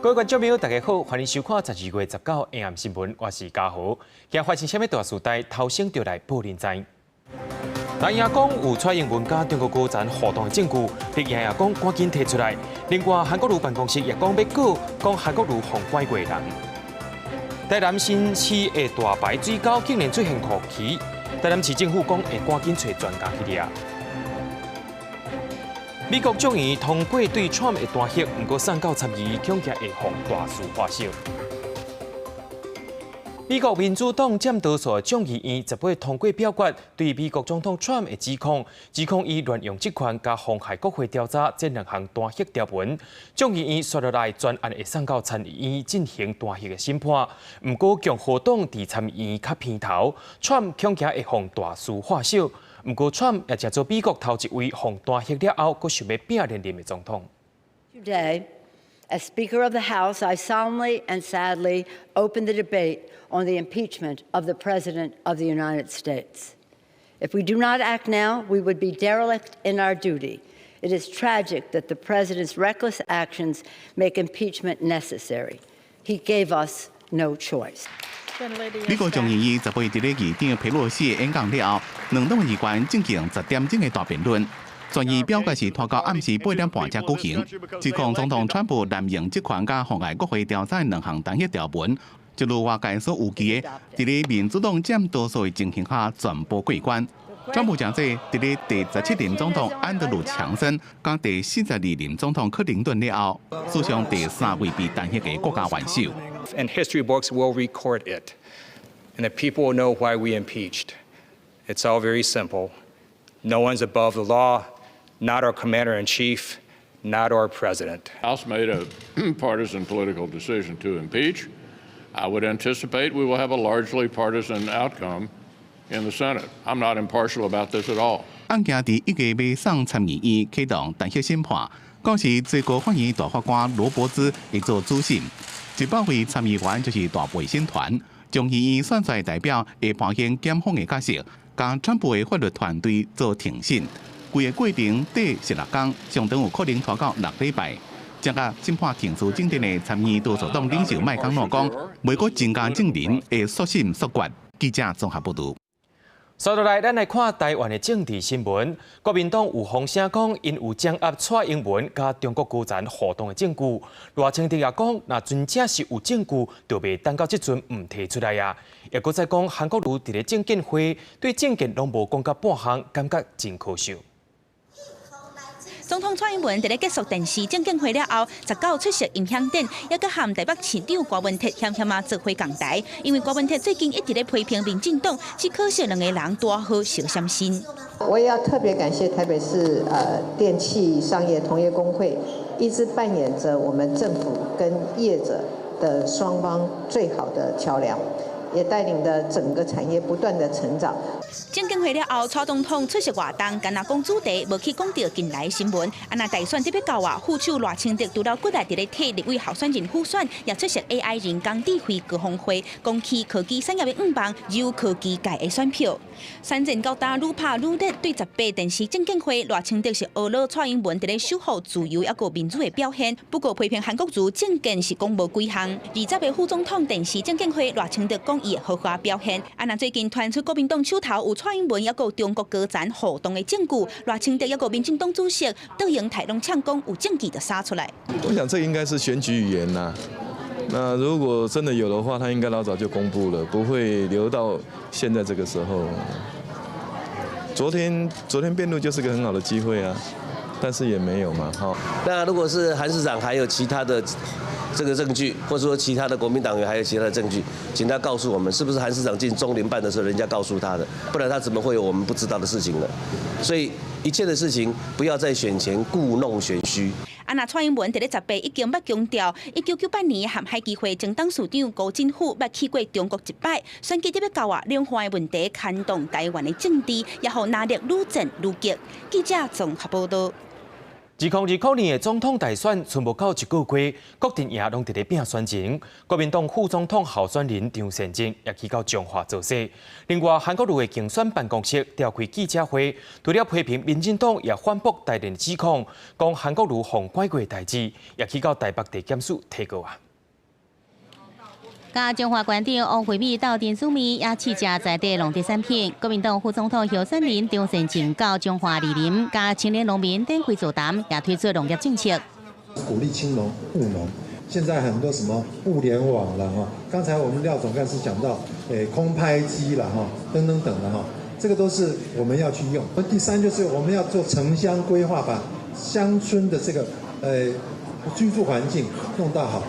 各位觀眾朋友，大家好，歡迎收看12月19下暗新聞，我是嘉豪。今日發生啥物大事代，頭先就來報恁知。藍營講有蔡英文佮中國高層互動的證據，綠營也講趕緊提出來。另外，韓國瑜辦公室也講欲告，講韓國瑜予拐過人。台南新市的大排水溝竟然出現箍魚，台南市政府講會趕緊揣專家去掠。美國眾議院通過對川普的彈劾，毋過送到參議院，恐驚會予大事化小。美國民主黨佔多數的眾議院18通過表決，對美國總統川普的指控，指控伊濫用職權佮妨害國會調查這兩項彈劾條文。眾議院紲落來全案會送到參議院進行彈劾的審判。毋過共和黨佇參議院較偏頭，川普恐驚會予大事化小。毋過川普也成做美國頭一位予彈劾了後，閣想欲拼連任的總統。 Today, as Speaker of the House, I solemnly and sadly open the debate on the impeachment of the President of the United States. If we do not act now, we would be derelict in our duty. It is tragic that the President's reckless actions make impeachment necessary. He gave us no choice. 美國眾議院18佇咧議長佩洛西的演講了後，兩黨議員進行10點鐘的大辯論。全議表決是拖到暗時8點半才舉行。指控總統川普濫用職權佮妨礙國會調查兩項彈劾條文，就如外界所預期的，佇咧民主黨佔多數的情形下全部過關。川普成做佇咧第17任總統安德魯強森佮第42任總統克林頓了後，史上第三位被彈劾的國家元首。 And history books will record it, and the people will know why we impeached. It's all very simple. No one's above the law, not our commander in chief, not our president. House made a partisan political decision to impeach. I would anticipate we will have a largely partisan outcome in the Senate. I'm not impartial about this at all. 案件佇1月尾送參議院啟動彈劾審判，到時最高法院大法官羅伯茲會做主審，100位參議員就是大陪審團，眾議院選出來代表會扮演檢方的角色，佮川普的法律團隊做庭審。規个過程短是6工，上長有可能拖到6禮拜。這個審判程序進展的參議院多數黨領袖麥康諾講，袂閣增加證人，會速審速決。記者綜合報導。接落來，咱來看台灣的政治新聞。國民黨有風聲講，𪜶有掌握蔡英文佮中國高層互動的證據。賴清德也講，若真正是有證據，就袂等到這陣毋提出來啊。也閣再講，韓國瑜佇咧政見會對政見攏無講甲半項，感覺真可惜。總統蔡英文佇咧結束電視政見會了後，19出席音響展，也閣和台北市長柯文哲險險仔做伙仝台。因為柯文哲最近一直咧批評民進黨，只可惜兩個人拄好相閃身。我也要特別感謝台北市電器商業同業公會，一直扮演着我們政府跟業者的雙方最好的橋梁，也帶領着整個產業不斷的成長。政見會了後，蔡總統出席活動，干焦講主題，無去講著近來新聞。啊，若大選得欲到啊，副手賴清德除了閣來佇咧替立委候選人輔選，也出席 AI 人工智慧高峰會，講起科技產業的願望，有科技界的選票。選戰到今愈拍愈熱，對18電視政見會，賴清德是呵咾蔡英文佇咧守護自由抑閣民主的表現。不過批評韓國瑜政見是講無幾項。20個副總統電視政見會，賴清德講伊會好好表現。啊，若最近傳出國民黨手頭有蔡英文抑閣中國高層互動的證據，賴清德抑閣民進黨主席卓榮泰攏嗆講有證據就撒出來。我想這應該是選舉語言啦。那如果真的有的話，他應該老早就公布了，不會留到現在這個時候。昨天辯論就是個很好的機會啊，但是也沒有嘛，哈。那如果是韓市長還有其他的這個證據，或者說其他的國民黨員還有其他的證據，請他告訴我們，是不是韓市長進中聯辦的時候，人家告訴他的？不然他怎麼會有我們不知道的事情呢？所以一切的事情不要在選前故弄玄虛。啊，若蔡英文佇咧18已經捌強調，1998年和海基會前董事長辜振甫捌去過中國一擺，選舉得欲到啊，兩岸的問題牽動台灣的政治，也予藍綠愈戰愈激。記者綜合報導。2020年的總統大選，賰無夠一個月，各陣營攏佇咧拼選情。國民黨副總統候選人張善政也去到彰化造勢。另外，韓國瑜的競選辦公室召開記者會，除了批評民進黨，也反駁台聯指控，講韓國瑜予拐過的代誌，也去到台北地檢署提告啊。佮彰化縣長王惠美鬥珍珠麵，也試食在地農特產品。國民黨副總統候選人張善政到彰化蒞臨，佮青年農民展開座談，也推出農業政策，鼓勵青農務農。現在很多什麼物聯網了哈，剛才我們廖總幹事講到，空拍機了哈，等等等的哈，這個都是我們要去用。第三就是我們要做城鄉規劃，把鄉村的這個居住環境弄到好。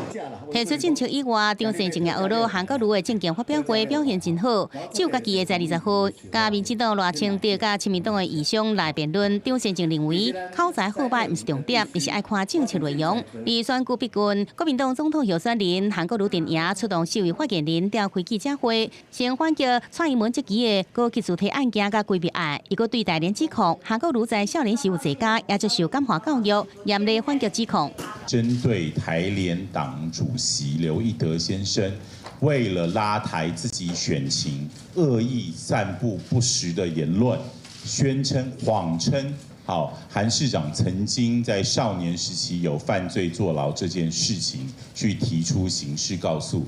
提出政策以外，張善政也學了韓國瑜的政見發表會表現真好，只有家己會在20號，佮民進黨賴清德佮親民黨的議長來辯論。張善政認為口才好䆀毋是重點，而是愛看政策內容。離選舉逼近，國民黨總統候選人韓國瑜陣營出動四位發言人召開記者會，先反擊蔡英文這期的高級主體案件佮規避案，伊閣對台聯指控韓國瑜在少年時有坐監，也接受感化教育，嚴厲反擊指控。針對台聯黨主席劉一德先生，為了拉抬自己選情，惡意散布不實的言論，宣稱謊稱，好，韓市長曾經在少年時期有犯罪坐牢這件事情，去提出刑事告訴。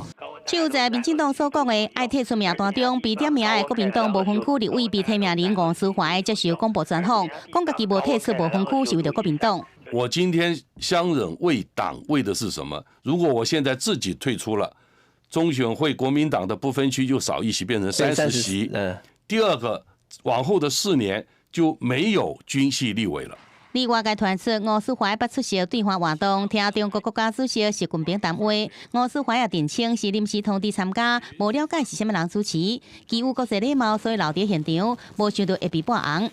就在民進黨所講的愛退出名單中，被點名的國民黨無分區立委被提名人吳思懷接受廣播專訪，講家己無退出無分區是為著國民黨。我今天相忍為黨為的是什麼？如果我現在自己退出了，中選會國民黨的不分區就少一席，變成30席。第二個，往後的4年就沒有軍系立委了。另外界傳出吳思懷捌出席對話活動，聽中國國家主席習近平談話。吳思懷也澄清是臨時通知參加，無了解是啥物人主持。基於國際禮貌，所以留佇現場，無想到會被曝紅。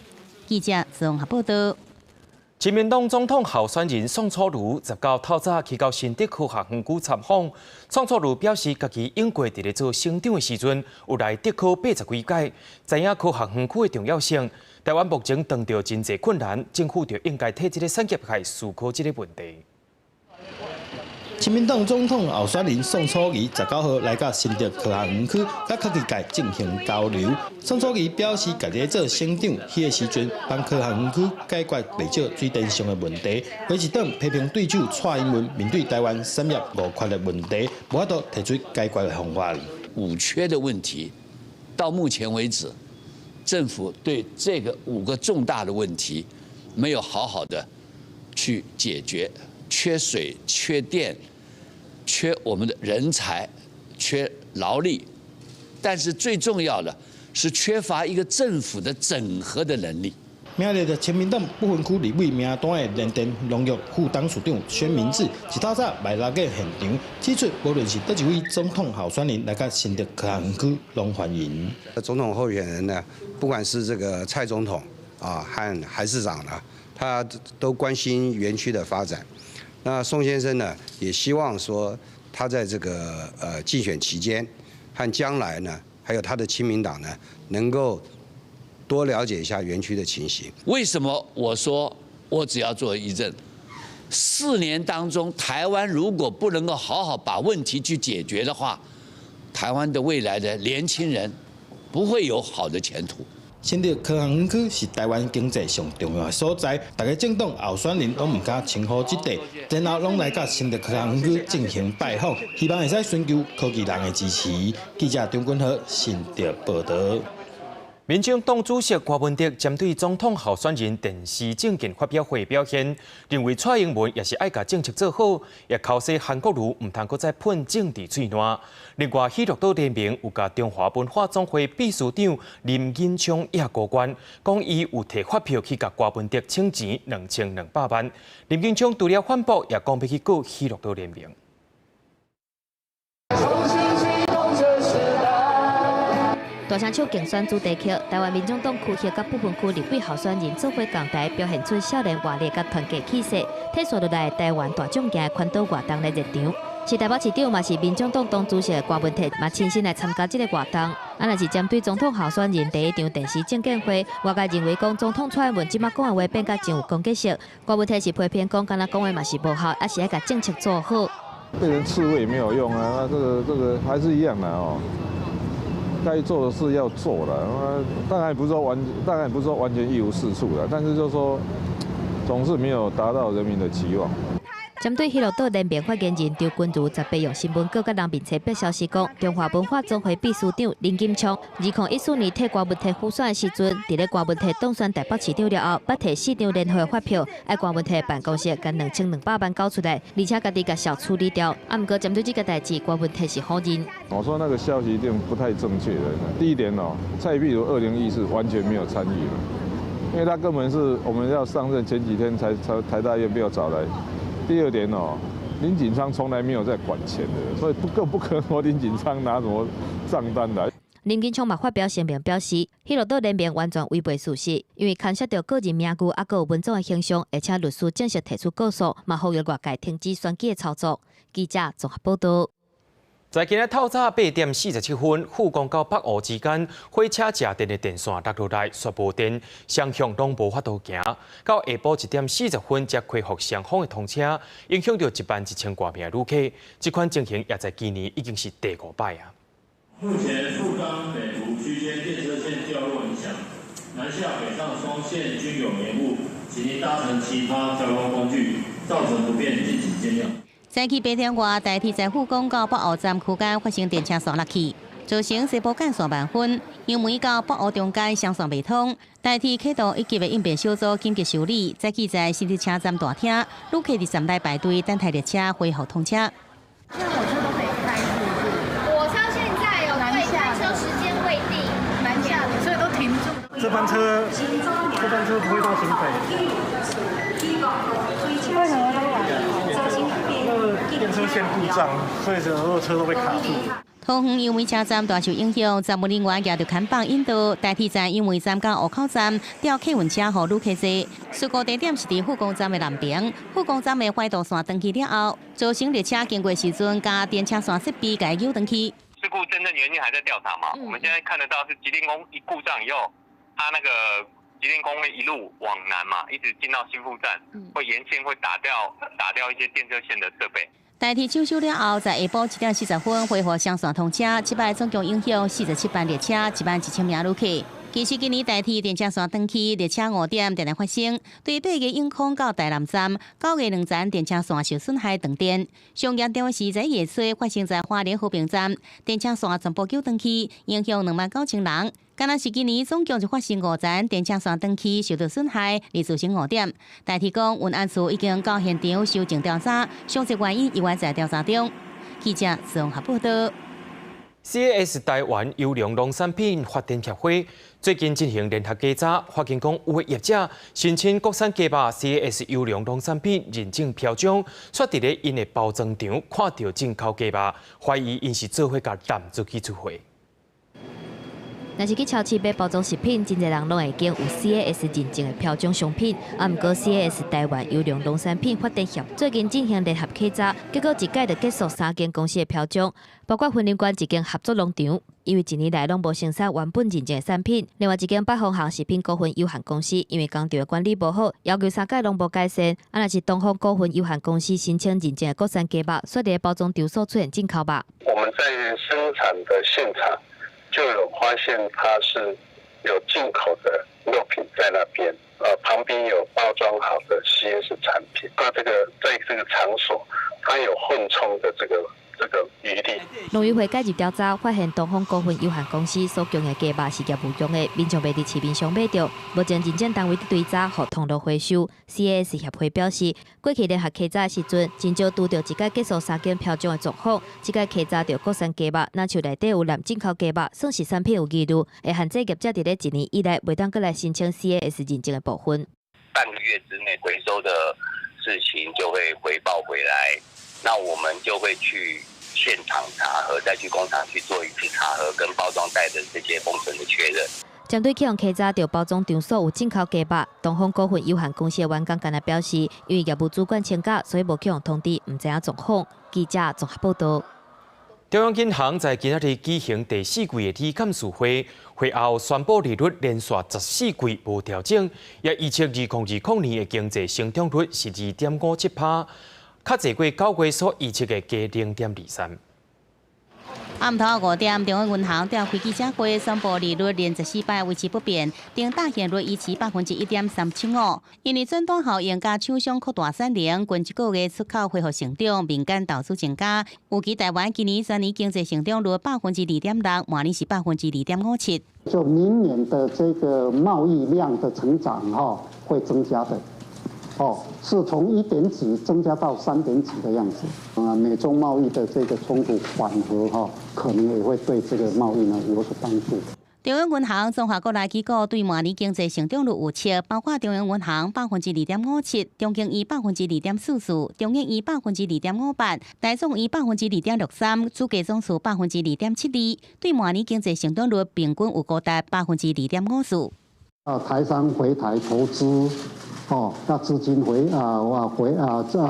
記者綜合報道。親民黨總統候選人宋楚瑜19透早去到新竹科學園區參訪。宋楚瑜表示，家己永過佇咧做省長的時陣，有來竹科80幾擺，知影科學園區的重要性。台灣目前遇著真濟困難，政府就應該替這個產業界思考這個問題。親民黨總統候選人宋楚瑜19號來到新竹科學園區，佮科技界進行交流。宋楚瑜表示，家己做省長彼個時陣，幫科學園區解決袂少水電上的問題。回一頓批評對手蔡英文面對台灣產業五缺的問題，無法度提出解決的方法。五缺的問題，到目前為止，政府對這個五個重大的問題，沒有好好的去解決。缺水、缺電、缺我們的人才、缺勞力，但是最重要的是缺乏一個政府的整合的能力。名列著親民黨不分區立委名單的聯電農業副董事長宣明智，一透早來來到現場，指出無論是佗一位總統候選人來到新竹科學園區，攏歡迎。總統候選人呢，不管是這個蔡總統啊和韓市長呢，他都關心園區的發展。那宋先生呢，也希望說他在這個競選期間和將來呢，還有他的親民黨呢，能夠多了解一下園區的情形。為什麼我說我只要做一任？4年當中，台灣如果不能夠好好把問題去解決的話，台灣的未來的年輕人不會有好的前途。新竹科學園區是台灣經濟上重要的所在，逐个政黨候選人攏毋敢輕忽這塊，然後攏來到新竹科學園區進行拜訪，希望會使尋求科技人的支持。記者張君和新竹報道。民進黨主席柯文哲針對總統候選人電視政見發表會表現，認為蔡英文也是愛共政策做好，也剾洗韓國瑜毋通閣再噴政治喙瀾。另外，喜樂島聯盟有共中華文化總會秘書長林錦昌也過關，講伊有提發票去共柯文哲請錢2200萬。林錦昌除了反駁，也講欲去告喜樂島聯盟。大聲唱競選主題曲，台灣民眾黨區域佮不分區立委候選人做伙仝台，表現出少年活力佮團結氣勢。退紲落來，台灣大將行的環島活動來熱場。是台北市長嘛是民眾黨黨主席柯文哲嘛親身來參加這个活動。啊，若是針對總統候選人第一場電視政見會，外界認為講總統蔡英文這擺講的話變甲真有攻擊性。郭文泰是批評講，敢若講話嘛是無效，抑是愛共政策做好。變成刺蝟也沒有用啊！這個還是一樣的哦。該做的事要做了，當然不是說完全一無是處的，但是就是說，總是沒有達到人民的期望。針對彼洛島聯盟發言人張君如18用新聞稿佮人面冊發消息講，中華文化總會秘書長林金昌，2014年替郭文泰輔選的時陣，佇咧郭文泰當選台北市長了後，捌提市長聯會發票，愛郭文泰辦公室共2200萬交出來，而且家己共小處理掉。啊，毋過針對這個代誌，郭文泰是否認。我說那個消息一定不太正確的。第一點哦，蔡壁如2014完全沒有參與，因為他根本是我們要上任前幾天才台大院被我找來。第二點哦，林錦昌從來沒有在管錢的，所以不更不可能說林錦昌拿什麼賬單來。林錦昌嘛發表聲明表示，彼洛島聯盟完全違背事實，因為牽涉到個人名譽，抑閣有文總的形象，而且律師正式提出告訴，嘛呼籲外界停止選舉的操作。記者綜合報道。在今日透早8點47分，富岡到北湖之間火車食電的電線落落來，煞無電，雙向攏無法度行。到下晡1點40分才恢復雙方的通車，影響著1萬1千多名旅客。這款情形也在今年已經是第五擺啊。目前富岡北湖區間電車線掉落影響，南下北上雙線均有延誤，請您搭乘其他交通工具，造成不便，敬請見諒。早起8點外，台鐵在富岡到北湖站區間發生電車線落去，造成西部幹線慢分，楊梅到北湖中間雙線袂通。台鐵啟動一級的應變小組緊急修理，早起在新竹車站大廳，旅客佇站內排隊等待列車恢復通車。現在火車都可以開，是不是？火車現在有對開車時間未定，南下的，所以都停住。這班車不會到新北。為什麼都來？電車線故障，所以所有車都被卡住。桃園楊梅車站大受影響，站務人員舉著看板引導，台鐵站楊梅站到湖口站調客運車予旅客坐。事故地點是佇富岡站的南邊，富岡站的環道線斷去了後，造成列車經過時陣，共電車線設備共扭斷去。事故真正原因還在調查嘛？我們現在看得到是集電弓一故障以後，它那個集電弓會一路往南嘛，一直進到新富站，會沿線會打掉一些電車線的設備。台鐵搶修了後，在下晡1點40分恢復雙線通車，這擺總共影響47班列車，1萬1千名旅客。其實今年台鐵電車線斷去，列車誤點定定發生。對8月永康到台南站，9月2站電車線受損害斷電。上嚴重的是在月初發生在花蓮和平站，電車線全部扭斷去，影響2萬9千人。敢若是今年總共就發生五站電車線斷去受到損害，而造成誤點。台鐵講，運安處已經到現場搜證調查，詳細原因猶原在調查中。記者綜合報道。 CAS 台灣優良農產品發展協會最近進行聯合稽查，發現講有的業者申請國產雞肉 CAS 優良農產品認證標章，卻佇咧𪜶的包裝場看著進口雞肉，懷疑𪜶是做伙共濫做去出貨。若是去超市買包裝食品，真濟人攏會見有 CAS 認證的標章商品。啊，毋過 CAS 台灣優良農產品發展協最近進行聯合稽查，結果一改就結束三間公司的標章，包括雲林縣一間合作農場，因為一年來攏無生產原本認證的產品；另外一間北方行食品股份有限公司，因為工廠的管理無好，要求三改攏無改善。啊，若是東方股份有限公司申請認證的國產雞肉，卻佇包裝場所出現進口肉。我們在生產的現場就有發現它是有進口的肉品在那邊，旁邊有包裝好的 CS 產品，那這個在這個場所，它有混充的這個餘地。農漁會介入調查，發現東方股份有限公司所供的雞肉是業務用的，民眾袂佇市面上買著。目前認證單位佇追查，予通路回收。CAS 協會表示，過去聯合稽查的時陣，真少拄著一改結束三間標章的狀況。這擺稽查著國產雞肉，若像內底有濫進口雞肉，算是產品有疑慮，會限制業者佇咧一年以內袂當閣來申請 CAS 認證的部分。半個月之內回收的事情就會回報回來，那我們就會去現場查核，再去工廠去做一次查核跟包裝袋的這些封存的確認。針對去予稽查著包裝場所有進口雞肉，東方股份有限公司的員工今日表示，因為業務主管請假，所以無去予通知，毋知影狀況。記者綜合報道。中央銀行在今仔日舉行第四季的理監事會，會後宣布利率連續14季無調整，也預測2020年的經濟成長率是2.57%，較濟過9月所預測的加0.23。暗頭5點，中央銀行召開記者會，宣布利率連14擺維持不變，頂大現率維持1.375%。因為轉單效應佮廠商擴大產能，近一個月出口恢復成長，民間投資增加。預計台灣今年全年經濟成長率2.6%，明年是2.57%。就明年的這個貿易量的成長，哈，會增加的。哦，是從一點幾增加到三點幾的樣子。啊，美中貿易的這個衝突緩和，哈，可能也會對這個貿易呢有所幫助。中央銀行綜合國內機構對明年經濟成長率預測，包括中央銀行2.57%，中經院2.44%，中研院2.58%，台總院2.63%，主計總處2.72%，對明年經濟成長率平均有高達2.54%。啊，台商回台投資。哦，那資金回啊，哇回啊，這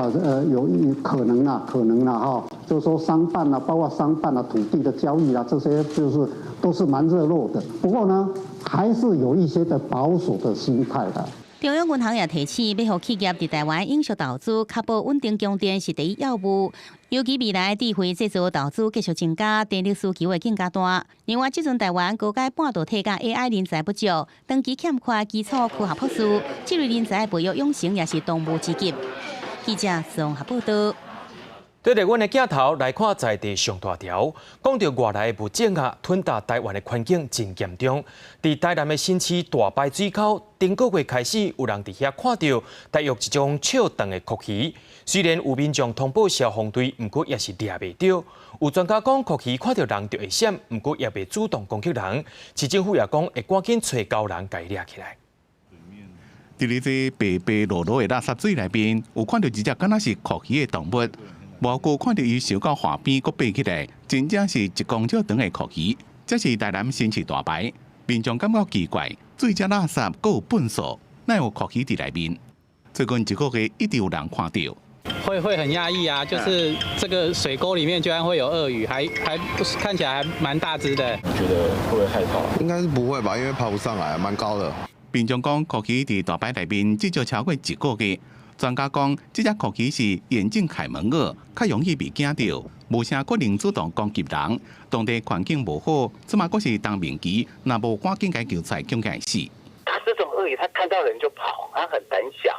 有可能啊，可能啦，哈，就是說商辦啊，包括商辦啊、土地的交易啊，這些就是都是蠻熱絡的。不過呢，還是有一些的保守的心態的。中央銀行也提醒，欲予企業佇台灣永續投資，確保穩定供電是第一要務。尤其未來智慧製造投資繼續增加，電力需求會更加大。另外，這陣台灣高階半導體佮 AI 人才不足，長期欠缺基礎科學博士，這類人才培育養成也是當務之急。記者綜合報道。對著阮的鏡頭來看，在地上大條，講著外來物種啊，吞噬台灣的環境真嚴重。佇台南的新市大排水溝，頂個月開始有人佇遐看著大約一種尺長的蛞蝓。雖然有民眾通報消防隊，毋過也是掠袂著。有專家講，蛞蝓看著人就會閃，毋過也袂主動攻擊人。市政府也講會趕緊揣高人共伊掠起來。佇咧這白白漉漉的垃圾水內面，有看著一隻敢若是蛞蝓的動物。無過看著伊泅到岸邊，閣爬起來，真正是1公尺長的蛞蝓。這是台南新市大排，民眾感覺奇怪，水遮垃圾閣有糞埽，哪有蛞蝓佇內面？最近一個月一直有人看著。會很訝異啊！就是這個水溝裡面居然會有鱷魚，還看起來還蠻大隻的。你覺得會不會害怕？應該是不會吧，因為爬不上來，蠻高的。民眾講，蛞蝓佇大排內面至少超過一個月。專家講，這隻蛞蝓是眼鏡凱門鱷，較容易被驚著，無啥可能主動攻擊人。當地環境無好，這馬閣是冬眠期，若無趕緊共救出來，恐驚會死。它這種鱷魚，它看到人就跑，它很膽小，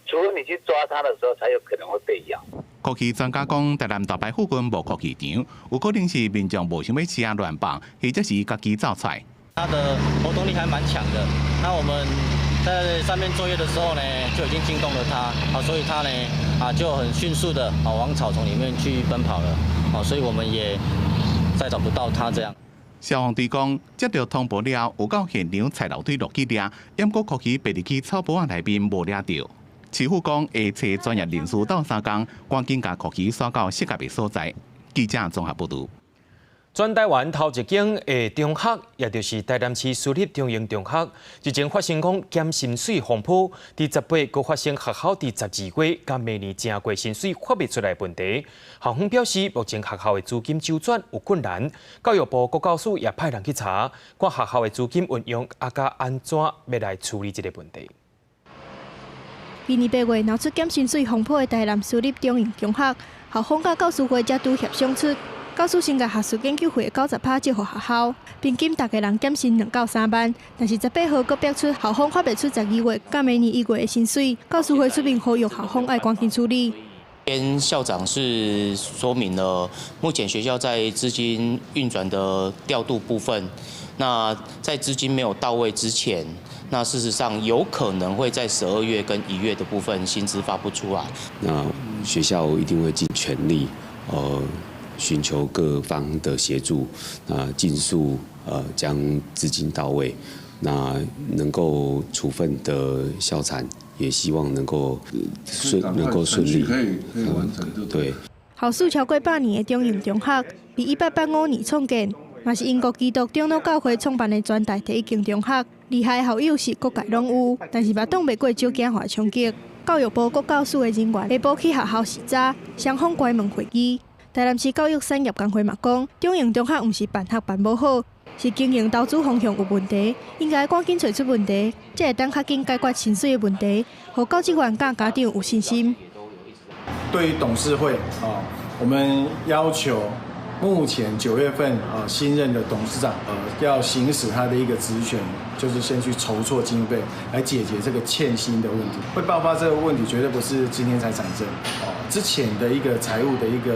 除非你去抓它的時候，才有可能會被咬。蛞蝓專家講，台南大排附近無蛞蝓場，有可能是民眾無想欲飼啊亂放，或者是家己走出來。它的活動力還蠻強的，那我們在上面作業的時候呢，就已經驚動了它，啊，所以它呢，啊，就很迅速的啊往草叢裡面去奔跑了，啊，所以我們也再找不到它這樣。消防隊講，接著通報了，有到現場採樓梯落去掠，毋過蛞蝓爬入去草埔仔內面無掠著。市府講會揣專業人士鬥相共，趕緊共蛞蝓徙到適合的所在。記者綜合報導。全台灣頭一間的中學，也就是台南市私立中營中學，日前發生講減薪水風波，佇10月閣發生學校佇12月佮明年正月薪水發袂出來問題。校方表示，目前學校的資金周轉有困難，教育部國教署也派人去查，看學校的資金運用啊，佮按怎欲來處理這个問題。今年8月鬧出減薪水風波的台南私立中營中學，校方佮教師會才拄協商出。教師先共學術研究費90%借予學校，平均逐家人減薪2到3萬。但是18號閣爆出校方發袂出12月佮明年1月的薪水，教師會出面呼籲校方愛趕緊處理。邊校長是說明了目前學校在資金運轉的調度部分，那在資金沒有到位之前，那事實上有可能會在12月跟1月的部分薪資發不出來。那學校一定會盡全力，尋求各方的協助，那盡速將資金到位，那能夠處分的校產也希望能夠順利可以完成。對。校史超過100年的中營中學，佇1885年創建，嘛是英國基督長老教會創辦的全台第一間中學。厲害校友是各界攏有，但是嘛擋袂過少子化衝擊。教育部國教署的人員下晡去學校視察，雙方關門會議。台南市教育產業工會嘛講，中營中學毋是辦學辦無好，是經營投資方向有問題，應該趕緊揣出問題，才會當較緊解決薪水的問題，予教職員佮家長有信心。對於董事會啊，我們要求目前9月份啊新任的董事長，要行使他的一個職權，就是先去籌措經費來解決這個欠薪的問題。會爆發這個問題，絕對不是今天才產生哦，之前的一個財務的一個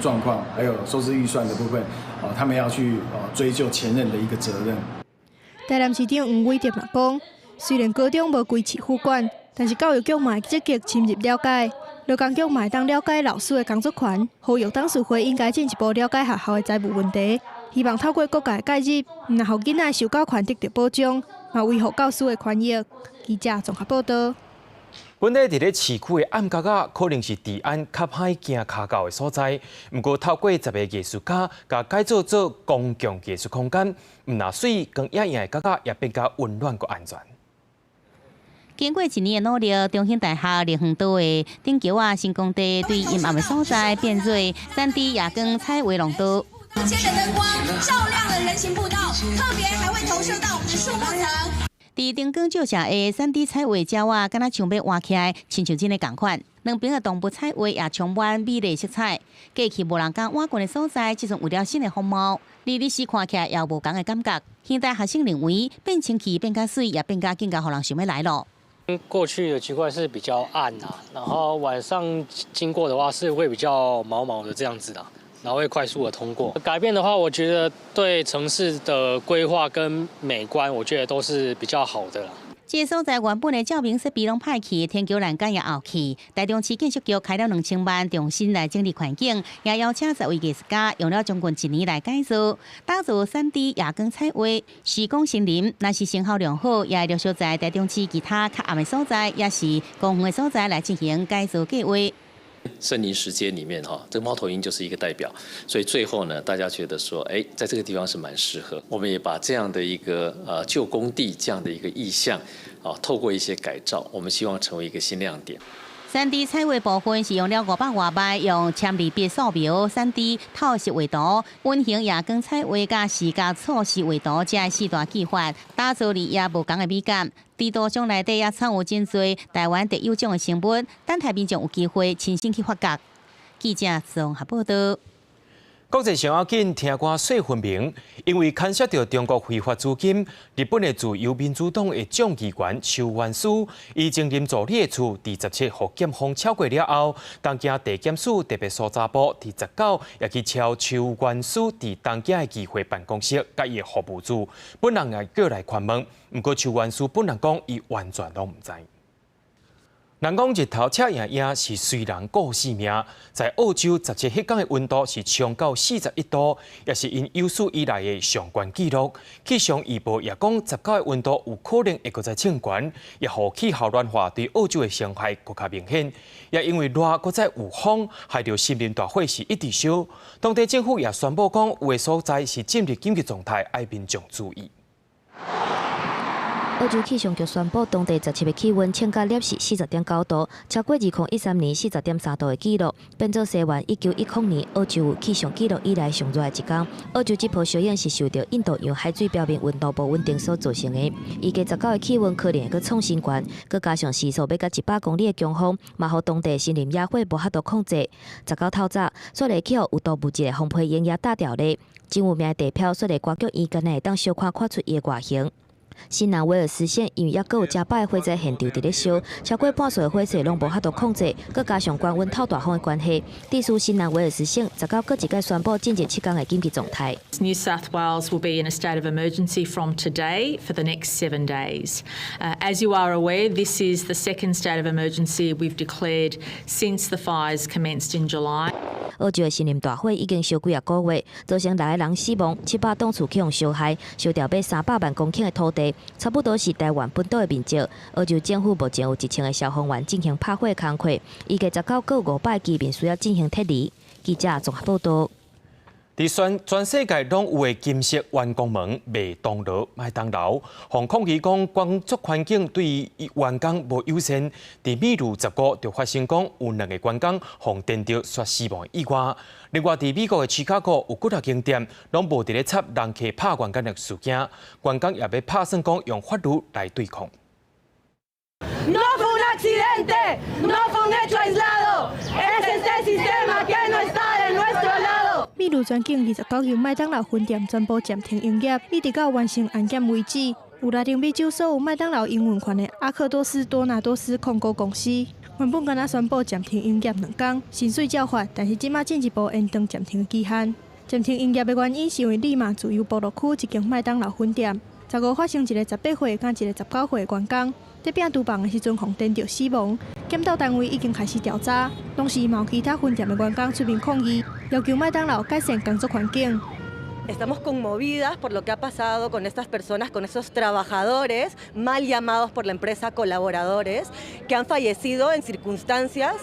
狀況，還有收支預算的部分，哦，他們要去追究前任的一個責任。台南市長黃偉哲嘛講，雖然高中無歸市府管，但是教育局嘛會積極深入了解，勞工局嘛會當了解老師的工作權，呼籲董事會應該進一步了解學校的財務問題，希望透過各界介入，毋但予囡仔受教權得著保障，嘛維護教師的權益。記者綜合報導。本來佇咧市區的暗角仔，可能是治安較歹行跤狗的所在。毋過透過10個藝術家，共改造做公共藝術空間，毋但媠，光影影的角仔也變較溫暖閣安全。經過一年的努力，中興大學麗園道的頂橋仔新工地對陰暗的所在變做3D 夜光彩畫廊道。間的燈光照亮了人行步道，特別還會投射到我們的樹木層。佇燈光照射下，3D 彩畫鳥仔，敢若像欲活起來，親像真的仝款。兩邊的動物彩畫也充滿美麗色彩。過去無人敢倚近的所在，這陣有了新的風貌，你日時看起來也無仝的感覺。現代學生認為，變清氣變較媠，也變較更加予人想欲來囉。過去的區塊是比較暗啊，然後晚上經過的話是會比較毛毛的這樣子的，然後會快速的通過。改變的話，我覺得對城市的規劃跟美觀，我覺得都是比較好的啦。這個所在原本的照明設備攏歹去，天橋欄杆也凹去。台中市建設局開了2000萬，重新來整理環境，也邀請10位藝術家用了將近一年來改造，打造3D 夜光彩畫，施工森林，若是成效良好，也會陸續在台中市其他較暗的所在，也是公園的所在來進行改造計劃。森林時間裡面哈，這個貓頭鷹就是一個代表，所以最後呢，大家覺得說，哎，在這個地方是蠻適合。我們也把這樣的一個舊工地這樣的一個意象，啊，透過一些改造，我們希望成為一個新亮點。 3D 彩畫部分是用了500外萬，用簽字筆素描、3D 透視畫圖、隱形夜光彩畫佮視覺錯視畫圖，這四大技法，打造日夜無仝的美感。地圖上內底也藏有真濟台灣特有種的生物，等待民眾有機會親身去發掘。記者綜合報導。國際上要緊聽歌細分明，因為牽涉著中國非法資金，日本的自由民主黨的眾議員秋元司，伊前任助理的厝，佇17予檢方抄過了後，東京地檢署特別搜查部佇19也去抄秋元司佇東京的議會辦公室，佮伊的服務處，本人也叫來盤問，毋過秋元司本人講，伊完全攏毋知。人講日頭赤炎炎是隨人顧性命，在澳洲17彼工的溫度是衝到41度，也是𪜶有史以來的上懸紀錄。氣象預報也講，十九的溫度有可能會閣再衝懸，也予氣候暖化對澳洲的傷害閣較明顯。也因為熱，閣再有風，害著森林大火是一直燒。當地政府也宣布講，有的所在是進入緊急狀態，愛民眾注意。澳洲氣象局宣布，當地17日氣溫衝到攝氏40.9度，超過2013年40.3度的紀錄，變做西元1910年澳洲有氣象紀錄以來上熱的一工。澳洲這波燒湧是受著印度洋海水表面溫度無穩定所造成的。預計十九的氣溫可能會閣創新懸，閣加上時速欲到100公里的強風，嘛予當地森林野火無法度控制。19透早，雪梨去予有毒物質的紅皮鷹仔打掉咧，真有名的地標雪梨歌劇院，敢若會當小可看出伊的外形。新南威爾斯縣因為猶閣有誠百个火災現場佇咧燒，超過半數的火勢攏無法度控制，閣加上高溫透大風的關係，致使新南威爾斯省十九閣一擺宣布進入7工的緊急狀態。 New South Wales will be in a state of emergency from today for the next 7 days. As you are aware, this is the second state of emergency we've declared since the fires commenced in July. 澳洲的森林大火已經燒幾仔個月，造成6個人死亡，700棟厝去予燒害，燒掉欲300萬公頃的土地，差不多是台灣本島的面積。澳洲政府目前有1000個消防員進行拍火工課，預計十九閣有500個居民需要進行撤離。記者綜合報導。佇全世界攏有的金色員工門麥當勞、麥當勞，予抗議講工作環境對員工無友善。佇秘魯15就發生講有兩個員工予電著紲死亡的意外。另外，佇美國的芝加哥有幾若間店攏無佇咧插人客拍員工的事件，員工也欲拍算講用法律來對抗。 No fue un accidente, no fue un hecho aislado, es este sistema que no está de nuestro lado。秘魯全境29間麥當勞分店全部暫停營業，一直到完成安檢為止。有拉丁美洲所有麥當勞營運權的阿克多斯多納多斯控股公司，原本敢若宣布暫停營業2工，薪水照發，但是這馬進一步延長暫停期限。暫停營業的原因是因為利馬自由部落區一間麥當勞分店，15發生一个18歲佮一个19歲的員工，佇拚廚房的時陣予電著死亡。檢鬥單位已經開始調查，同時嘛有其他分店的員工出面抗議，要求麥當勞改善工作環境。 Estamos conmovidas por lo que ha pasado con estas personas, con esos trabajadores mal llamados por la empresa colaboradores, que han fallecido en circunstancias